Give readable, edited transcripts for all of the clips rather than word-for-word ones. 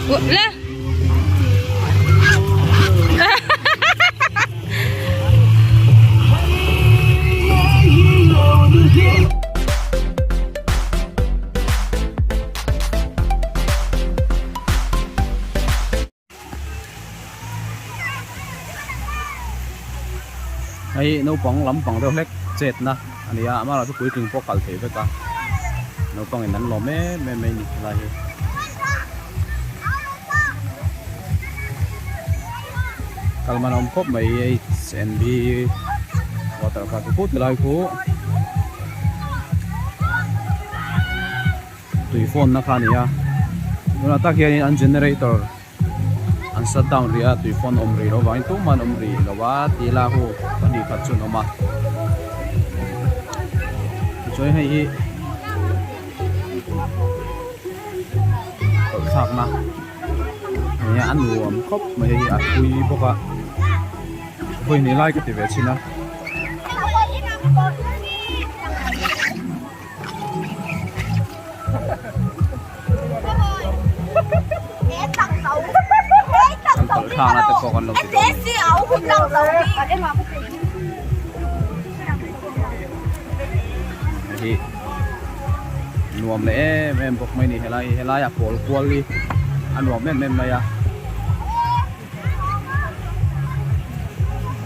Le. Hei naupang lampang deuh hlek chetna a ni a amaherawh chu puitling pawh kal thei vek a naupangin an lawm em em mai a ni helai hi. Kal man a awm khawp mai H&B water park chu tilai khu tui fawn na kha a ni a tunah tak hianin an generator an shut down rih a tui fawn awm rih loh vangin tumah an awm rih lo a tih la hu pahnih khat chu an awm a tichuan hei hi tawlh thlakna a ni a a nuam khawp mai hei hi a tui bawk a vawi hnih lai ka ti ve thin a. An tawlh thlakna te pawh kan lo ti dawn a ni. Hei hi nuam leh em em bawk mai a ni helai hi helai a pawl kual hi a nuam em em mai a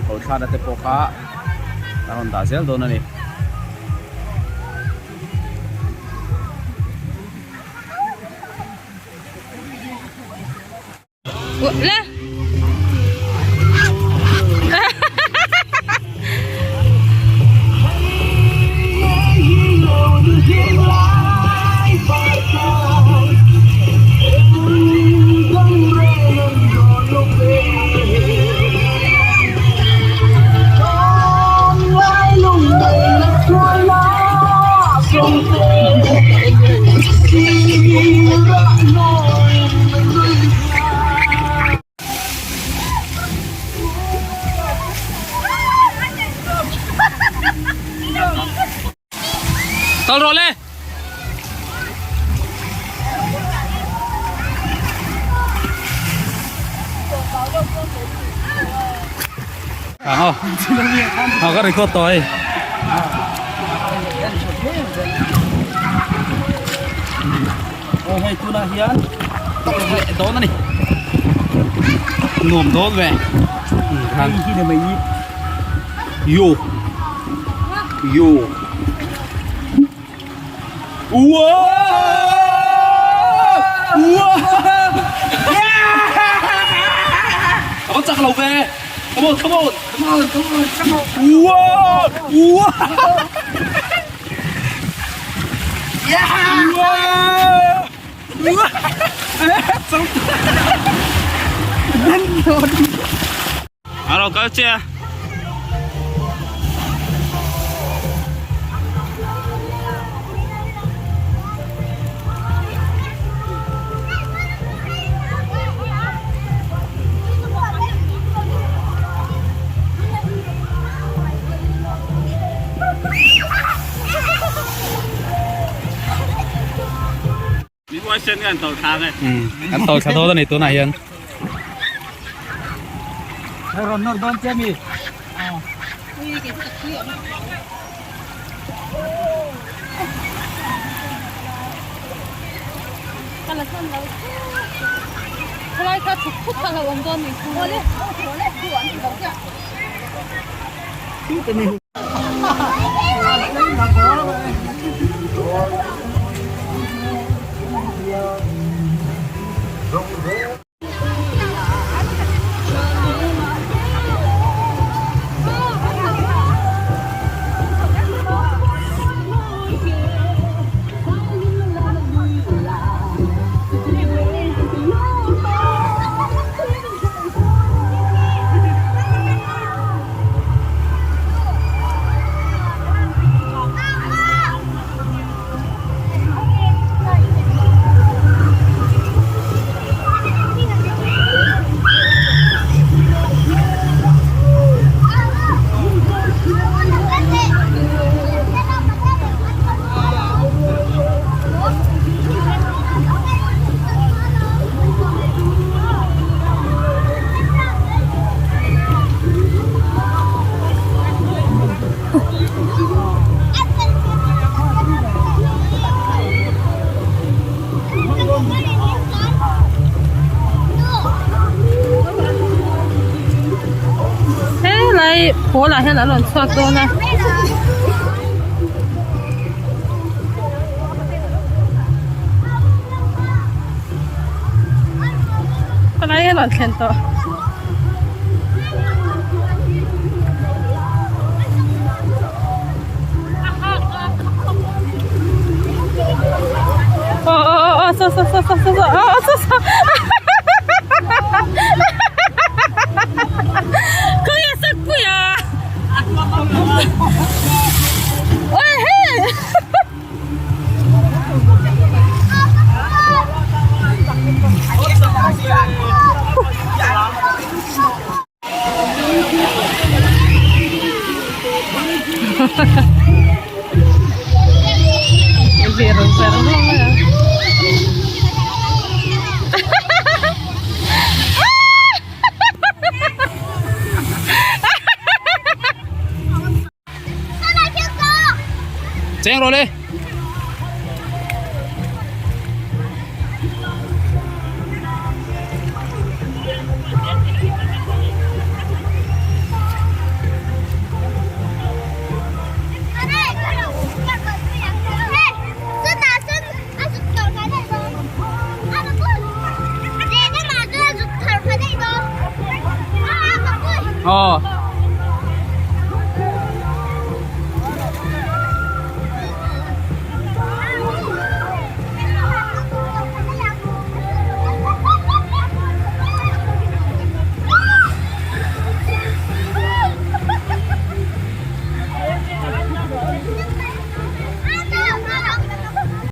tawlh thlakna te pawh kha a rawn dah zel dawn a ni. Le. Kal rawh le. À không, có record tôi. Hei tunah hian tawlh leh dawn a ni. Nuam dawn ve. Yo. Yo. Wow! Wow! A chak lo ve. Come on, come on. Come on, come on, come on. Wow! Wow! Yeah! Wow! Alo kal che. An tawlh thla dawn a ni tunah hian. Pawl ah hian an rawn chhuak dawn a. Palai a rawn thlen tawh. Aw aw aw aw saw saw saw saw saw aw aw saw saw Khawnge Sakpuia Oi hei Ver ver hlawm a. Cheng rawh le. Aw.